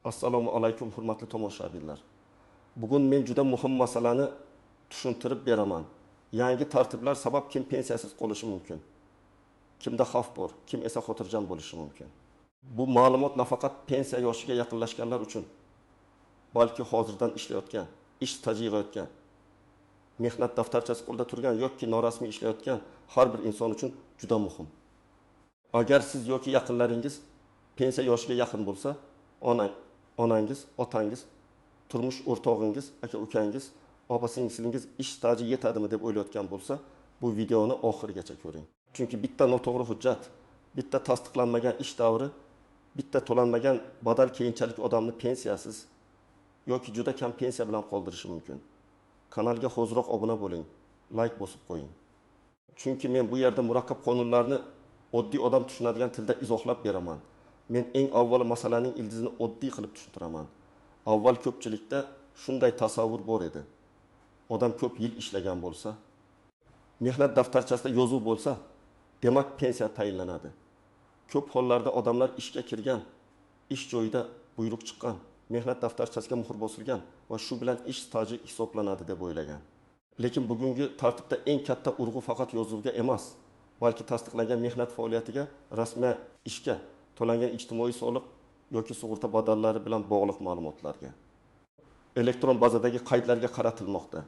Assalomu alaykum, hurmatli tomoshabinlar. Bugun men juda muhim masalani tushuntirib beraman. Yangi tartiblar sabab kim pensiyasiz qolishi mumkin? Kimda xavf bor, kim esa xotirjam bo'lishi mumkin? Bu ma'lumot nafaqat pensiya yoshiga yaqinlashganlar uchun, balki hozirdan ishlayotgan, ish staji yig'ayotgan, mehnat daftarchasi qo'lda turgan yoki norasmiy ishlayotgan har bir inson uchun juda muhim. Agar siz yoki yaqinlaringiz pensiya yoshiga yaqin bo'lsa, onangiz, otangiz, turmush o'rtog'ingiz, aka-ukangiz, opa-singlingiz ish staji yetadimi deb o'ylayotgan bo'lsa, bu videoni oxirigacha ko'ring. Chunki bitta noto'g'ri hujjat, bitta tasdiqlanmagan ish davri, bitta to'lanmagan badal keyinchalik odamni pensiyasiz yoki juda kam pensiya bilan qoldirishi mumkin. Kanalga hoziroq obuna bo'ling, like bosib qo'ying. Chunki men bu yerda murakkab qonunlarni oddiy odam tushunadigan tilda izohlab beraman. Men eng avval masalaning ildizini oddiy qilib tushuntiraman. Avval ko'pchilikda shunday tasavvur bor edi. Odam ko'p yil ishlagan bo'lsa, mehnat daftarchasida yozuv bo'lsa, demak pensiya tayinlanadi. Ko'p hollarda odamlar ishga kirgan, ish joyida buyruq chiqqan, mehnat daftarchasiga muhr bosilgan va shu bilan ish staji hisoblanadi deb o'ylagan. Lekin bugungi tartibda eng katta urg'u faqat yozuvga emas, balki tasdiqlangan mehnat faoliyatiga, rasmiy ishga, to'langan ijtimoiy soliq yoki sug'urta badallari bilan bog'liq ma'lumotlarga, elektron bazadagi qaydlarga qaratilmoqda.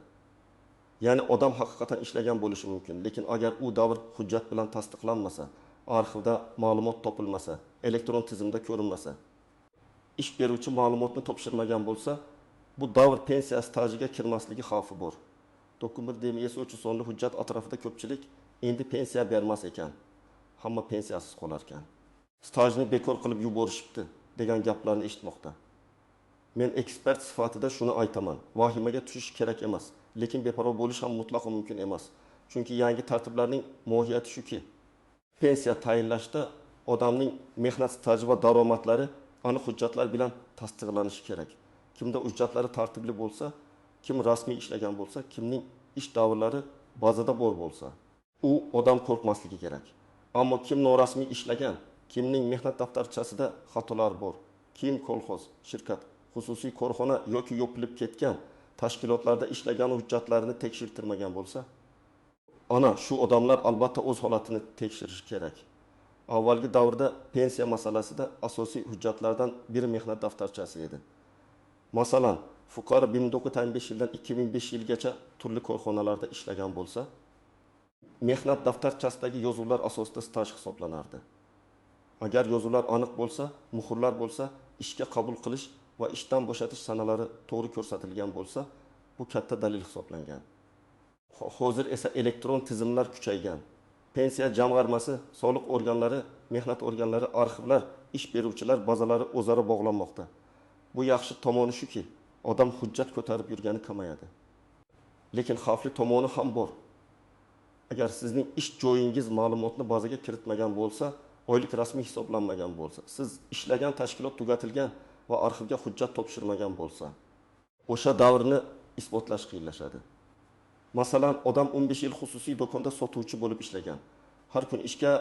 Ya'ni odam haqiqatan ishlagan bo'lishi mumkin, lekin agar u davr hujjat bilan tasdiqlanmasa, arxivda ma'lumot topilmasa, elektron tizimda ko'rinmasa, ish beruvchi ma'lumotni topshirmagan bo'lsa, bu davr pensiya stajiga kirmasligi xavfi bor. 91 sonli hujjat atrofida ko'pchilik endi pensiya bermas ekan, hamma pensiyasiz qolar ekan, stajni bekor qilib yuborishibdi degan gaplarni eshitmoqda. Men ekspert sifatida shuni aytaman: vahimaga tushish kerak emas, lekin beparvo bo'lish ham mutlaqo mumkin emas. Chunki yangi tartiblarning mohiyati shuki, pensiya tayinlashda odamning mehnat staji va daromadlari aniq hujjatlar bilan tasdiqlanishi kerak. Kimda hujjatlari tartibli bo'lsa, kim rasmiy ishlagan bo'lsa, kimning ish davrlari bazada bor bo'lsa, u odam qo'rqmasligi kerak. Ammo kim norasmiy ishlagan, kimning mehnat daftarchasida xatolar bor, kim kolxoz, shirkat, xususiy korxona yoki yopilib ketgan tashkilotlarda ishlagan hujjatlarini tekshirtirmagan bo'lsa, ana shu odamlar albatta o'z holatini tekshirishi kerak. Avvalgi davrda pensiya masalasida asosiy hujjatlardan biri mehnat daftarchasi edi. Masalan, fuqaro 1995 yildan 2005 yilgacha turli korxonalarda ishlagan bo'lsa, mehnat daftarchasidagi yozuvlar asosida staj hisoblanardi. Agar yozuvlar aniq bo'lsa, muhrlar bo'lsa, ishga qabul qilish va ishdan bo'shatish sanalari to'g'ri ko'rsatilgan bo'lsa, bu katta dalil hisoblangan. Hozir esa elektron tizimlar kuchaygan. Pensiya jamg'armasi, soliq organlari, mehnat organlari, arxivlar, ish beruvchilar bazalari o'zaro bog'lanmoqda. Bu yaxshi tomoni shuki, odam hujjat ko'tarib yurgani kamayadi. Lekin xavfli tomoni ham bor. Agar sizning ish joyingiz ma'lumotni bazaga kiritmagan bo'lsa, oylik rasmiy hisoblanmagan bo'lsa, siz ishlagan tashkilot tugatilgan va arxivga hujjat topshirmagan bo'lsa, o'sha davrni isbotlash qiyinlashadi. Masalan, odam 15 yil xususiy do'konda sotuvchi bo'lib ishlagan, har kun ishga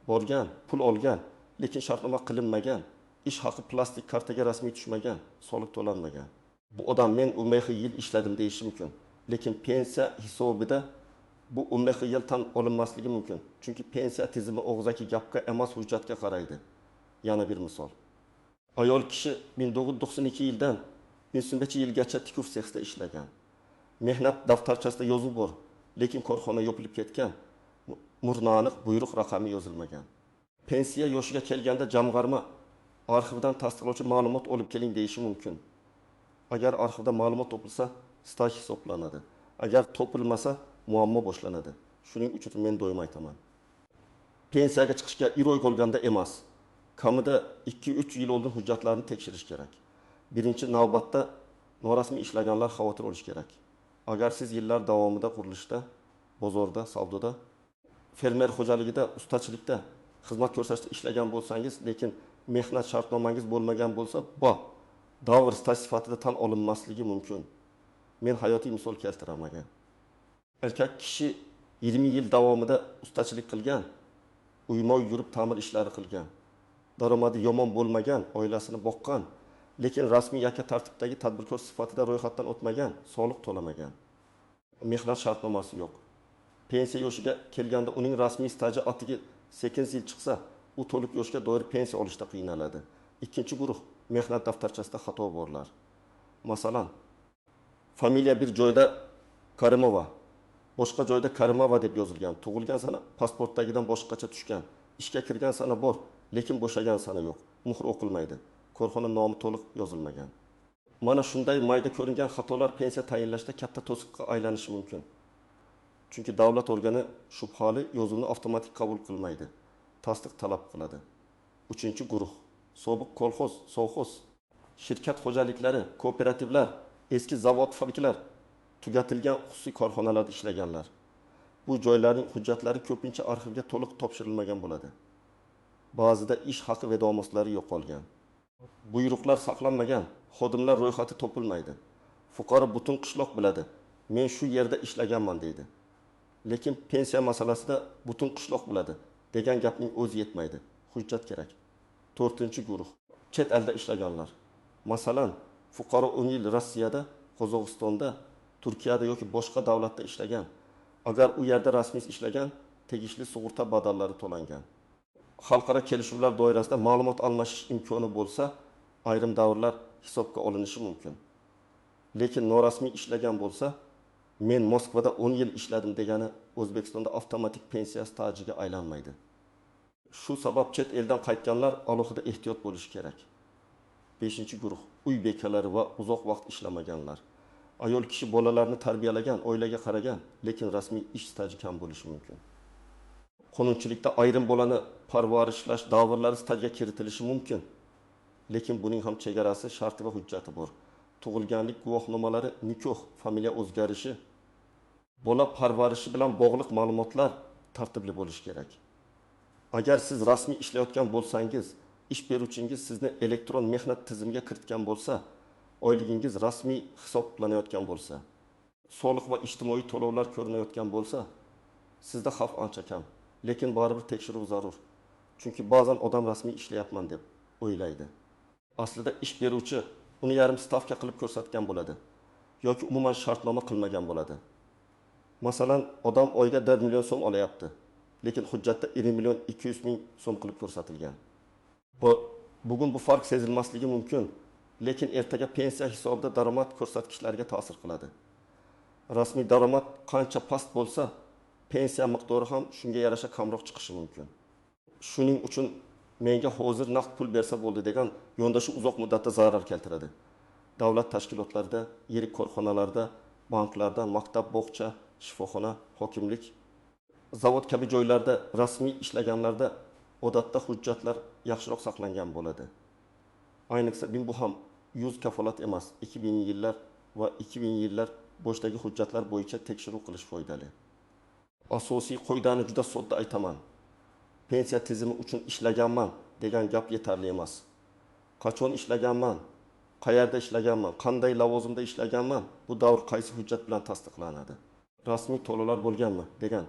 borgan, pul olgan, lekin shartnoma qilinmagan, ish haqi plastik kartaga rasmiy tushmagan, soliq to'lanmagan. Bu odam men 15 yil ishladim deyishi mumkin, lekin pensiya hisobida bu 15 yil tan olinmasligi mumkin. Chunki pensiya tizimi og'zaki gapga emas, hujjatga qaraydi. Yana bir misol. Ayol kishi 1992 yildan 2005 yilgacha tikuv sexida ishlagan. Mehnat daftarchasida yozuv bor, lekin korxona yopilib ketgan, murna aniq buyruq raqami yozilmagan. Pensiya yoshiga kelganda jamg'arma arxivdan tasdiqlovchi ma'lumot olib keling deyishi mumkin. Agar arxivda ma'lumot topilsa, staj hisoblanadi. Agar topilmasa, muammo boshlanadi. Shuning uchun men doim aytaman. Pensiyaga chiqishga 1 oy qolganda emas, kamida 2-3 yil oldin hujjatlarni tekshirish kerak. Birinchi navbatda norasmiy ishlaganlar xavotir olish kerak. Agar siz yillar davomida qurilishda, bozorda, savdoda, fermer xo'jaligida, ustachilikda xizmat ko'rsatishda ishlagan bo'lsangiz, lekin mehnat shartnomangiz bo'lmagan bo'lsa, bu davr staj sifatida tan olinmasligi mumkin. Men hayotiy misol keltiraman. Erkak kishi 20 yil davomida ustachilik qilgan, uyma-uy yurib ta'mir ishlari qilgan, daromadi yomon bo'lmagan, oilasini boqqan, Lekin rasmiy yakka tartibdagi tadbirkor sifatida ro'yxatdan o'tmagan, soliq to'lamagan. Mehnat shartnomasi yo'q. Pensiya yoshiga kelganda uning rasmiy staji atigi 8 yil chiqsa, u to'liq yoshga doir pensiya olishda qiynaladi. Ikkinchi guruh mehnat daftarchasida xato borlar. Masalan, familiya bir joyda Karimova, boshqa joyda Karimova deb yozilgan. Tug'ilgan sana pasportdagidan boshqacha tushgan. Ishga kirgan sana bor, lekin bo'shagan sana yo'q. Muhr o'qilmaydi. Korxona nomi to'liq yozilmagan. Mana shunday mayda ko'ringan xatolar pensiya tayinlashda katta to'siqqa aylanishi mumkin. Chunki davlat organi shubhali yozuvni avtomatik qabul qilmaydi. Tasdiq talab qiladi. Uchinchi guruh sobiq kolxoz, sovxoz, shirkat xo'jaliklari, kooperativlar, eski zavod, fabrikalar, tugatilgan xususiy korxonalarda ishlaganlar. Bu joylarning hujjatlari ko'pincha arxivga to'liq topshirilmagan bo'ladi. Ba'zida ish haqi vedomoslari yo'qolgan. Buyruqlar saqlanmagan, xodimlar ro'yxati topilmaydi. Fuqaro butun qishloq biladi, men shu yerda ishlaganman deydi. Lekin pensiya masalasida butun qishloq biladi degan gapning o'zi yetmaydi. Hujjat kerak. To'rtinchi guruh chet elda ishlaganlar. Masalan, fuqaro 10 yil Rossiyada, Qozog'istonda, Turkiyada yoki boshqa davlatda ishlagan. Agar u yerda rasmiy ishlagan, tegishli sug'urta badallari to'langan. Xalqaro kelishuvlar doirasida ma'lumot almashish imkoni bo'lsa, ayrim davrlar hisobga olinishi mumkin. Lekin norasmiy ishlagan bo'lsa, men Moskvada 10 yil ishladim degani O'zbekistonda avtomatik pensiya stajiga aylanmaydi. Shu sabab chet eldan qaytganlar alohida ehtiyot bo'lishi kerak. 5-guruh uy bekalari va uzoq vaqt ishlamaganlar. Ayol kishi bolalarni tarbiyalagan, oilaga qaragan, lekin rasmiy ish staji kam bo'lishi mumkin. Qonunchilikda ayrim bolani parvarishlash davrlari stajga kiritilishi mumkin. Lekin buning ham chegarasi, sharti va hujjati bor. Tug'ilganlik guvohnomalari, nikoh, familiya o'zgarishi, bola parvarishi bilan bog'liq ma'lumotlar tartibli bo'lishi kerak. Agar siz rasmiy ishlayotgan bo'lsangiz, ish beruvchingiz sizni elektron mehnat tizimiga kiritgan bo'lsa, oyligingiz rasmiy hisoblanayotgan bo'lsa, soliq va ijtimoiy to'lovlar ko'rinayotgan bo'lsa, sizda xavf ancha kam. Lekin baribir tekshiruv zarur. Chunki ba'zan odam rasmiy ishlayapman deb o'ylaydi. Aslida ish beruvchi uni yarim stavka qilib ko'rsatgan bo'ladi yoki umuman shartnoma qilmagan bo'ladi. Masalan, odam oyga 4 million so'm olayapti, lekin hujjatda 1 million 200 ming so'm qilib ko'rsatilgan. Bugun bu farq sezilmasligi mumkin, lekin ertaga pensiya hisobida daromad ko'rsatkichlariga ta'sir qiladi. Rasmiy daromad qancha past bo'lsa, pensiya miqdori ham shunga yarasha kamroq chiqishi mumkin. Shuning uchun menga hozir naqd pul bersa bo'ldi degan yondashuv uzoq muddatda zarar keltiradi. Davlat tashkilotlarida, yirik korxonalarda, banklarda, maktab, bog'cha, shifoxona, hokimlik, zavod kabi joylarda rasmiy ishlaganlarda odatda hujjatlar yaxshiroq saqlangan bo'ladi. Ayniqsa bu ham 100 kafolat emas, 2000 yillar va 2000 yillar boshdagi hujjatlar bo'yicha tekshiruv qilish foydali. Asosiy qoidani juda sodda aytaman. Pensiya tizimi uchun ishlaganman degan gap yetarli emas. Qachon ishlaganman, qayerda ishlaganman, qanday lavozimda ishlaganman, bu davr qaysi hujjat bilan tasdiqlanadi? Rasmiy to'lovlar bo'lganmi degan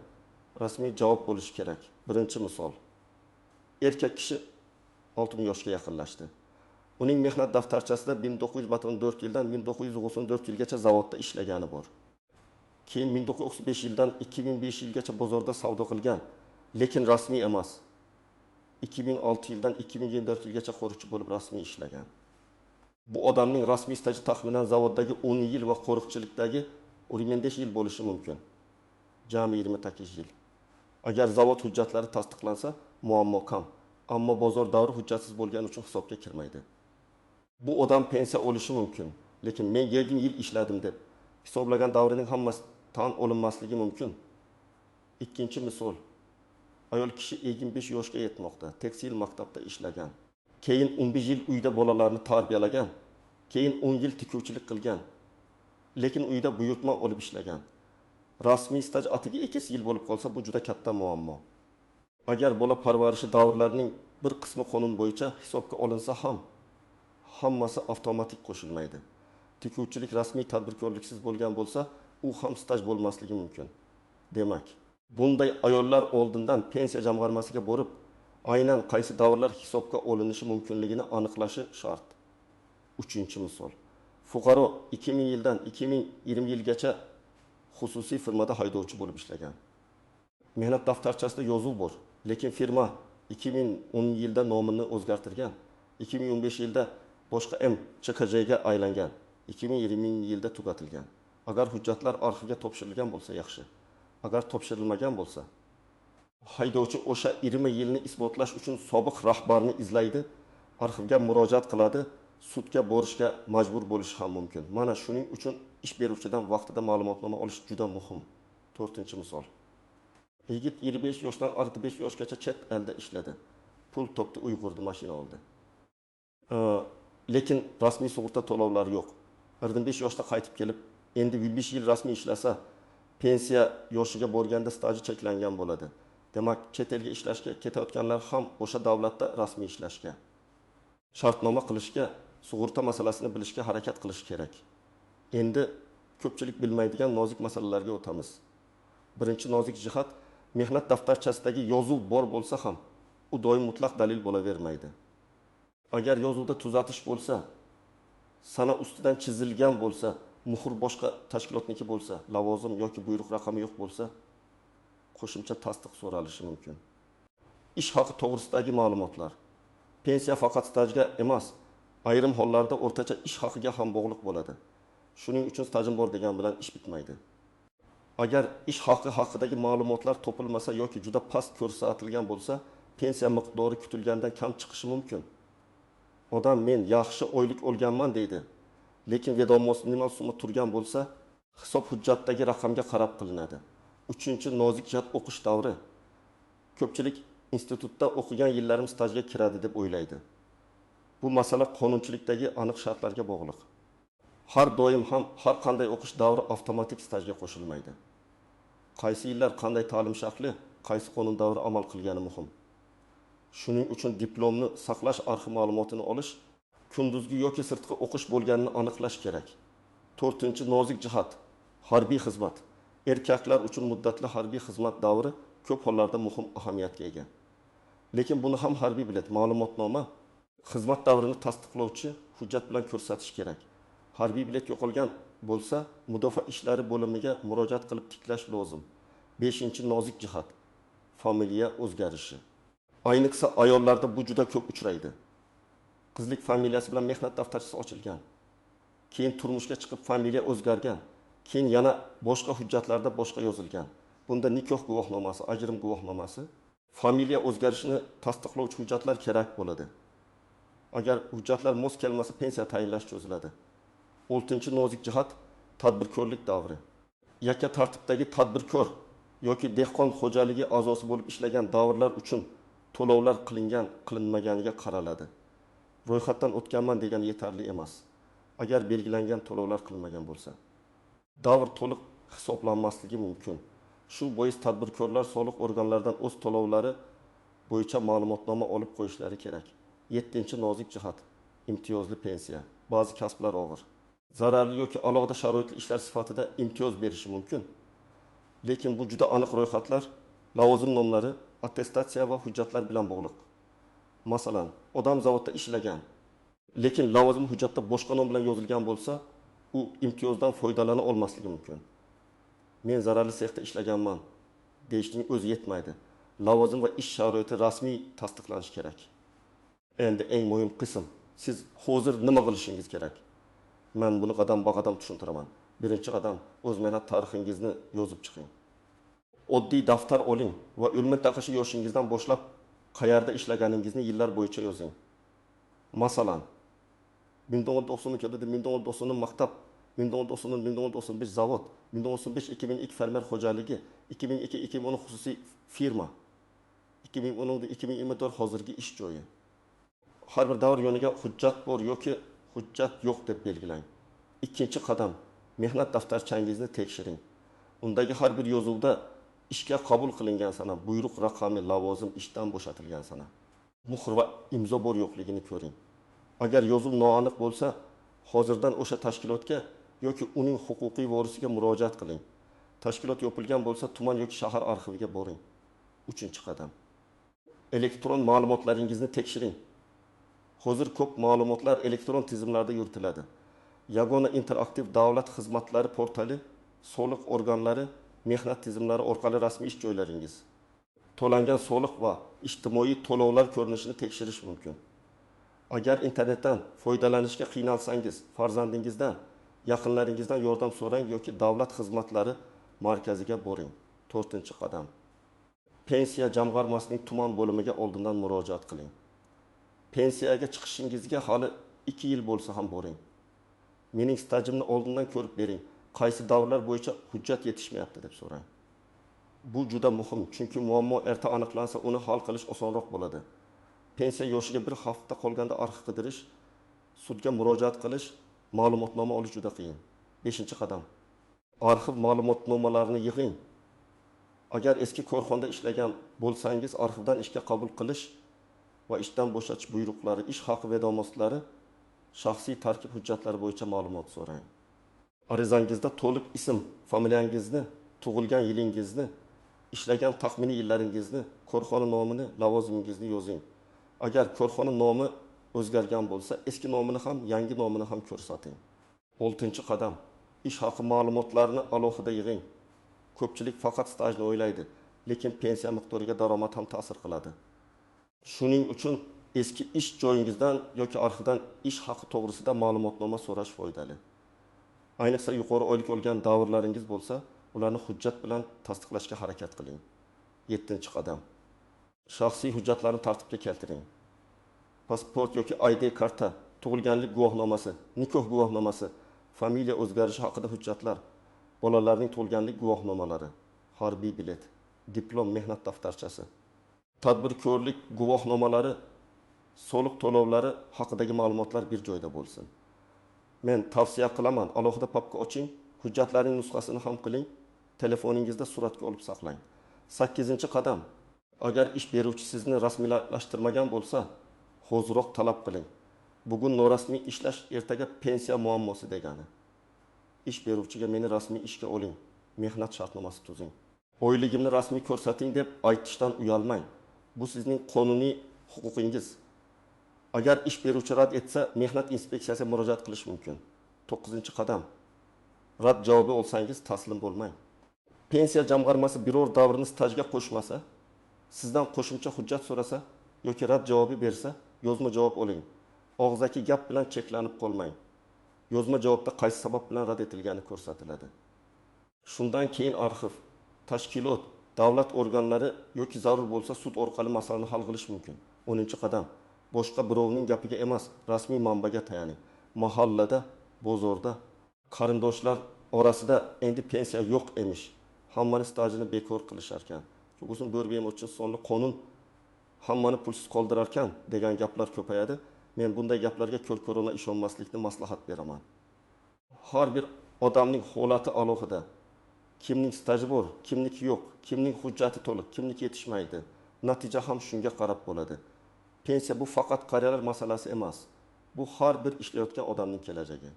rasmiy javob bo'lishi kerak. Birinchi misol. Erkak kishi 60 yoshga yaqinlashdi. Uning mehnat daftarchasida 1994 yildan 1994 yilgacha zavodda ishlagani bor. Keyin 1935 yildan 2005 yilgacha bozorda savdo qilgan, lekin rasmiy emas. 2006 yildan 2024 yilgacha qo'riqchi bo'lib rasmiy ishlagan. Bu odamning rasmiy staji taxminan zavoddagi 10 yil va qo'riqchilikdagi 25 yil bo'lishi mumkin. Jami 28 yil. Agar zavod hujjatlari tasdiqlansa, muammo kam. Ammo bozor davri hujjatsiz bo'lgani uchun hisobga kirmaydi. Bu odam pensiya olishi mumkin, lekin men 20 yil ishladim deb hisoblagan davrining hammasi tan olinmasligi mumkin. Ikkinchi misol. Ayol kishi 25 yoshga yetmoqda, tekstil maktabda ishlagan. Keyin 15 yil uyda bolalarni tarbiyalagan, keyin 10 yil tikuvchilik qilgan. Lekin uyda buyurtma olib ishlagan. Rasmiy staj atigi 2 yil bo'lib qolsa, bu juda katta muammo. Agar bola parvarishi davrlarining bir qismi qonun bo'yicha hisobga olinsa ham, hammasi avtomatik qo'shilmaydi. Tikuvchilik rasmiy tadbirkorliksiz bo'lgan bo'lsa, u ham staj bo'lmasligi mumkin. Demak, bunday ayollar oldindan pensiya jamg'armasiga borib, aynan qaysi davrlar hisobga olinishi mumkinligini aniqlashi shart. Uchinchi misol. Fuqaro 2000 yildan 2020 yilgacha xususiy firmada haydovchi bo'lib ishlagan. Mehnat daftarchasida yozuv bor, lekin firma 2010 yilda nomini o'zgartirgan. 2015 yilda boshqa MChKJga aylangan. 2020 yilda tugatilgan. Agar hujjatlar arxivga topshirilgan bo'lsa yaxshi. Agar topshirilmagan bo'lsa, haydovchi o'sha 20 yilni isbotlash uchun sobiq rahbarni izlaydi, arxivga murojaat qiladi, sudga borishga majbur bo'lishi ham mumkin. Mana shuning uchun ish beruvchidan vaqtida ma'lumotnoma olish juda muhim. To'rtinchi misol. Yigit 25 yoshdan 65 yoshgacha chet elda ishladi. Pul topdi, uy qurdi, mashina oldi. Lekin rasmiy sug'urta to'lovlari yo'q. 25 yoshda qaytib kelib, endi 5 yil rasmiy ishlasa, pensiya yoshiga borganda staji cheklangan bo'ladi. Demak, chet elga ishlashga ketayotganlar ham o'sha davlatda rasmiy ishlashga, shartnoma qilishga, sug'urta masalasini bilishga harakat qilish kerak. Endi ko'pchilik bilmaydigan nozik masalalarga o'tamiz. Birinchi nozik jihat, mehnat daftarchasidagi yozuv bor bo'lsa ham, u doim mutlaq dalil bo'lavermaydi. Agar yozuvda tuzatish bo'lsa, sana ustidan chizilgan bo'lsa, muhr boshqa tashkilotniki bo'lsa, lavozim yoki buyruq raqami yo'q bo'lsa, qo'shimcha tasdiq so'ralishi mumkin. Ish haqi to'g'risidagi ma'lumotlar. Pensiya faqat stajga emas, ayrim hollarda o'rtacha ish haqiga ham bog'liq bo'ladi. Shuning uchun stajim bor degan bilan ish bitmaydi. Agar ish haqi haqidagi ma'lumotlar topilmasa yoki juda past ko'rsatilgan bo'lsa, pensiya miqdori kutilgandan kam chiqishi mumkin. Odam men yaxshi oylik olganman deydi, lekin vedomost minimal summa turgan bo'lsa, hisob hujjatdagi raqamga qarab qilinadi. Uchinchi nozik jihat, o'qish davri. Ko'pchilik institutda o'qigan yillarim stajga kiradi deb o'ylaydi. Bu masala qonunchilikdagi aniq shartlarga bog'liq. Har doim ham har qanday o'qish davri avtomatik stajga qo'shilmaydi. Qaysi yillar qanday ta'lim shakli, qaysi qonun davri amal qilgani muhim. Shuning uchun diplomni saqlash, arxiv ma'lumotini olish, kunduzgi yoki sirtqi o'qish bo'lganini aniqlash kerak. To'rtinchi nozik jihat, harbiy xizmat. Erkaklar uchun muddatli harbiy xizmat davri ko'p hollarda muhim ahamiyatga ega. Lekin buni ham harbiy bilet, ma'lumotnoma, xizmat davrini tasdiqlovchi hujjat bilan ko'rsatish kerak. Harbiy bilet yo'qolgan bo'lsa, mudofaa ishlari bo'limiga murojaat qilib tiklash lozim. Beshinchi nozik jihat, familiya o'zgarishi. Ayniqsa ayollarda bu juda ko'p uchraydi. Qizlik familiyasi bilan mehnat daftarchasi ochilgan. Keyin turmushga chiqib familiya o'zgargan. Keyin yana boshqa hujjatlarda boshqa yozilgan. Bunda nikoh guvohnomasi, ajrim guvohnomasi, familiya o'zgarishini tasdiqlovchi hujjatlar kerak bo'ladi. Agar hujjatlar mos kelmasa, pensiya tayinlash cho'ziladi. Oltinchi nozik jihat, tadbirkorlik davri. Yakka tartibdagi tadbirkor yoki dehqon xo'jaligi a'zosi bo'lib ishlagan davrlar uchun to'lovlar qilingan, qilinmaganiga qaraladi. Ro'yxatdan o'tganman degani yetarli emas. Agar belgilangan to'lovlar qilinmagan bo'lsa, davr to'liq hisoblanmasligi mumkin. Shu bois tadbirkorlar soliq organlaridan o'z to'lovlari bo'yicha ma'lumotnoma olib qo'yishlari kerak. Yettinchi nozik jihat, imtiyozli pensiya. Ba'zi kasblar og'ir, zararli yoki alohida sharoitli ishlar sifatida imtiyoz berishi mumkin. Lekin bu juda aniq ro'yxatlar, lavozim nomlari, attestatsiya va hujjatlar bilan bog'liq. Masalan, odam zavodda ishlagan, lekin lavozim hujjatda boshqa nom bilan yozilgan bo'lsa, u imtiyozdan foydalana olmasligi mumkin. Men zararli sexda ishlaganman deyishning o'zi yetmaydi. Lavozim va ish sharoiti rasmiy tasdiqlanishi kerak. Endi eng muhim qism, siz hozir nima qilishingiz kerak? Men buni qadam-ba-qadam tushuntiraman. Birinchi qadam, o'z mehnat tarixingizni yozib chiqing. Oddiy daftar oling va o'lma taqashi yoshingizdan boshlab qayerda ishlaganingizni yillar bo'yicha yozing. Masalan, 1992 1990 maktab, 1990-1995 zavod, 1995-2002 fermer xo'jaligi, 2002-2010 xususiy firma, 2010-2024 hozirgi ish joyi. Har bir davr yoniga hujjat bor yoki hujjat yo'q deb belgilang. Ikkinchi qadam, mehnat daftarchangizni tekshiring. Undagi har bir yozuvda ishga qabul qilingan sana, buyruq raqami, lavozim, ishdan bo'shatilgan sana, muhr va imzo bor yo'qligini ko'ring. Agar yozuv noaniq bo'lsa, hozirdan o'sha tashkilotga yoki uning huquqiy vorisiga murojaat qiling. Tashkilot yopilgan bo'lsa, tuman yoki shahar arxiviga boring. Uchinchi qadam, elektron ma'lumotlaringizni tekshiring. Hozir ko'p ma'lumotlar elektron tizimlarda yuritiladi. Yagona interaktiv davlat xizmatlari portali, soliq organlari, mehnat tizimlari orqali rasmiy ish joylaringiz, to'langan soliq va ijtimoiy to'lovlar ko'rinishini tekshirish mumkin. Agar internetdan foydalanishga qiynalsangiz, farzandingizdan, yaqinlaringizdan yordam so'rang yoki davlat xizmatlari markaziga boring. To'rtinchi qadam. Pensiya jamg'armasining tuman bo'limiga oldindan murojaat qiling. Pensiyaga chiqishingizga hali 2 yil bo'lsa ham boring. Mening stajimni oldindan ko'rib bering. Qaysi davrlar bo'yicha hujjat yetishmayapti deb so'rang. Bu juda muhim, chunki muammo erta aniqlansa, uni hal qilish osonroq bo'ladi. Pensiya yoshiga bir hafta qolganda arxiv qidirish, sudga murojaat qilish, ma'lumotnoma olish juda qiyin. 5-qadam. Arxiv ma'lumotnomalarini yig'ing. Agar eski korxonada ishlagan bo'lsangiz, arxivdan ishga qabul qilish va ishdan bo'shatish buyruqlari, ish haqi vedomostlari, shaxsiy tarkib hujjatlari bo'yicha ma'lumot so'rang. Arizangizda to'liq ism, familiyangizni, tug'ilgan yilingizni, ishlagan taxminiy yillaringizni, korxona nomini, lavozimingizni yozing. Agar korxona nomi o'zgargan bo'lsa, eski nomini ham, yangi nomini ham ko'rsating. 6-qadam. Ish haqi ma'lumotlarini alohida yig'ing. Ko'pchilik faqat stajni o'ylaydi, lekin pensiya miqdoriga daromad ham ta'sir qiladi. Shuning uchun eski ish joyingizdan yoki arxivdan ish haqi to'g'risida ma'lumotnoma so'rash foydali. Ayniqsa yuqori oylik olgan davrlaringiz bo'lsa, ularni hujjat bilan tasdiqlashga harakat qiling. 7-qadam. Shaxsiy hujjatlarni tartibga keltiring. Pasport yoki ID karta, tug'ilganlik guvohnomasi, nikoh guvohnomasi, familiya o'zgarishi haqida hujjatlar, bolalarning tug'ilganlik guvohnomalari, harbiy bilet, diplom, mehnat daftarchasi, tadbirkorlik guvohnomalari, soliq to'lovlari haqidagi ma'lumotlar bir joyda bo'lsin. Men tavsiya qilaman, alohida papka oching, hujjatlarning nusxasini ham qiling, telefoningizda suratga olib saqlang. 8-qadam. Agar ish beruvchi sizni rasmiylashtirmagan bo'lsa, hoziroq talab qiling. Bugun norasmiy ishlash ertaga pensiya muammosi degani. Ish beruvchiga meni rasmiy ishga oling, mehnat shartnomasi tuzing, oyligimni rasmiy ko'rsating deb aytishdan uyalmang. Bu sizning qonuniy huquqingiz. Agar ish beruvchi rad etsa, mehnat inspeksiyasiga murojaat qilish mumkin. 9-qadam. Rad javobi olsangiz taslim bo'lmang. Pensiya jamg'armasi biror davrni stajga qo'shmasa, sizdan qo'shimcha hujjat so'rasa yoki rad javobi bersa, yozma javob oling. Og'zaki gap bilan cheklanib qolmang. Yozma javobda qaysi sabab bilan rad etilgani ko'rsatiladi. Shundan keyin arxiv, tashkilot, davlat organlari yoki zarur bo'lsa sud orqali masalani hal qilish mumkin. 10-qadam. Boshqa birovning gapiga emas, rasmiy manbaga tayaning. Mahallada, bozorda, qarindoshlar orasida endi pensiya yo'q emish. Hammani stajini bekor qilisharkan. Uzun bo'rbeym uchun sonli qonun hammani pulsiz qoldirarkan degan gaplar ko'payadi. Men bunday gaplarga ko'r-ko'rona ishonmaslikni maslahat beraman. Har bir odamning holati alohida. Kimning staji bor, kimniki yo'q, kimning hujjati to'liq, kimniki yetishmaydi. Natija ham shunga qarab bo'ladi. Pensiya bu faqat qariyalar masalasi emas. Bu har bir ishlayotgan odamning kelajagi.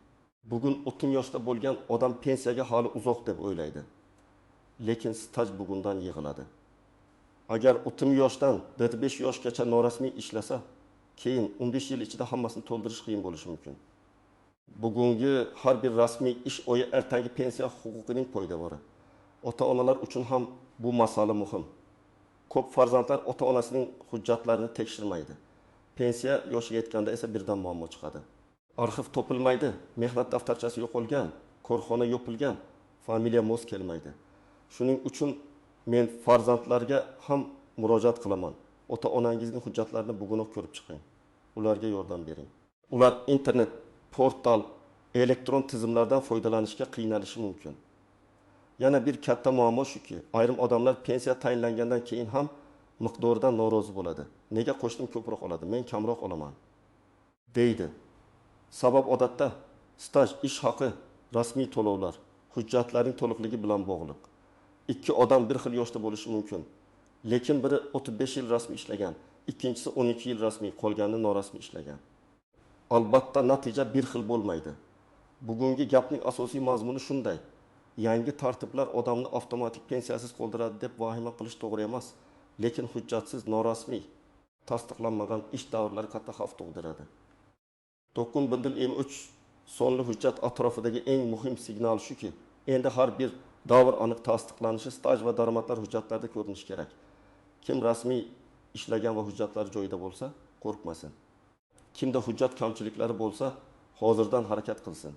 Bugun 30 yoshda bo'lgan odam pensiyaga hali uzoq deb o'ylaydi. Lekin staj bugundan yig'iladi. Agar 30 yoshdan 45 yoshgacha norasmiy ishlasa, keyin 15 yil ichida hammasini to'ldirish qiyin bo'lishi mumkin. Bugungi har bir rasmiy ish oyi ertangi pensiya huquqining poydevori. Ota-onalar uchun ham bu masala muhim. Ko'p farzandlar ota-onasining hujjatlarini tekshirmaydi. Pensiya yoshiga yetganda esa birdan muammo chiqadi. Arxiv topilmaydi, mehnat daftarchasi yo'qolgan, korxona yopilgan, familiya mos kelmaydi. Shuning uchun men farzandlarga ham murojaat qilaman. Ota-onangizning hujjatlarini bugunoq ko'rib chiqing. Ularga yordam bering. Ular internet, portal, elektron tizimlardan foydalanishga qiynalishi mumkin. Yana bir katta muammo shuki, ayrim odamlar pensiya tayinlangandan keyin ham miqdoridan norozi bo'ladi. Nega qo'shnim ko'proq oladi, men kamroq olaman deydi. Sabab odatda staj, ish haqi, rasmiy to'lovlar, hujjatlarning to'liqligi bilan bog'liq. Ikki odam bir xil yoshda bo'lishi mumkin. Lekin biri 35 yil rasmiy ishlagan, ikkinchisi 12 yil rasmiy, qolgani norasmiy ishlagan. Albatta natija bir xil bo'lmaydi. Bugungi gapning asosiy mazmuni shunday. Yangi tartiblar odamni avtomatik pensiyasiz qoldiradi deb vahima qilish to'g'ri emas, lekin hujjatsiz norasmiy Tasdiqlanmagan ish davrlari katta xavf tug'diradi. 9023 sonli hujjat atrofidagi eng muhim signal shuki, endi har bir davr aniq tasdiqlanishi, staj va daromadlar hujjatlarda ko'rinishi kerak. Kim rasmiy ishlagan va hujjatlari joyida bo'lsa, qo'rqmasin. Kimda hujjat kamchiliklari bo'lsa, hozirdan harakat qilsin.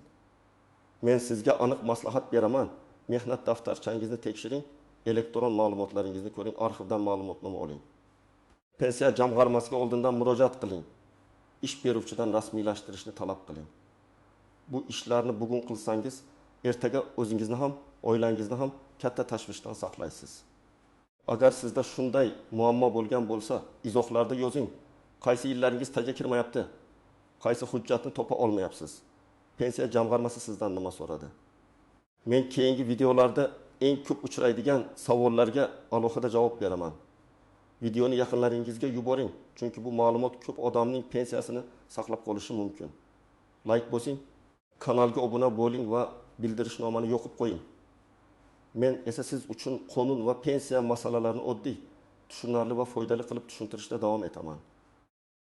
Men sizga aniq maslahat beraman. Mehnat daftarchangizni tekshiring, elektron ma'lumotlaringizni ko'ring, arxivdan ma'lumotnoma oling. Pensiya jamg'armasiga oldindan murojaat qiling. Ish beruvchidan rasmiylashtirishni talab qiling. Bu ishlarni bugun qilsangiz, ertaga o'zingizni ham, oilangizni ham katta tashvishdan saqlaysiz. Agar sizda shunday muammo bo'lgan bo'lsa, izohlarda yozing. Qaysi yillaringiz taga kirmayapti? Qaysi hujjatni topa olmayapsiz? Pensiya jamg'armasi sizdan nima so'radi? Men keyingi videolarda eng ko'p uchraydigan savollarga alohida javob beraman. Videoni yaqinlaringizga yuboring, chunki bu ma'lumot ko'p odamning pensiyasini saqlab qolishi mumkin. Like bosing, kanalga obuna bo'ling va bildirishnomani yoqib qo'ying. Men esa siz uchun qonun va pensiya masalalarini oddiy, tushunarli va foydali qilib tushuntirishda davom etaman.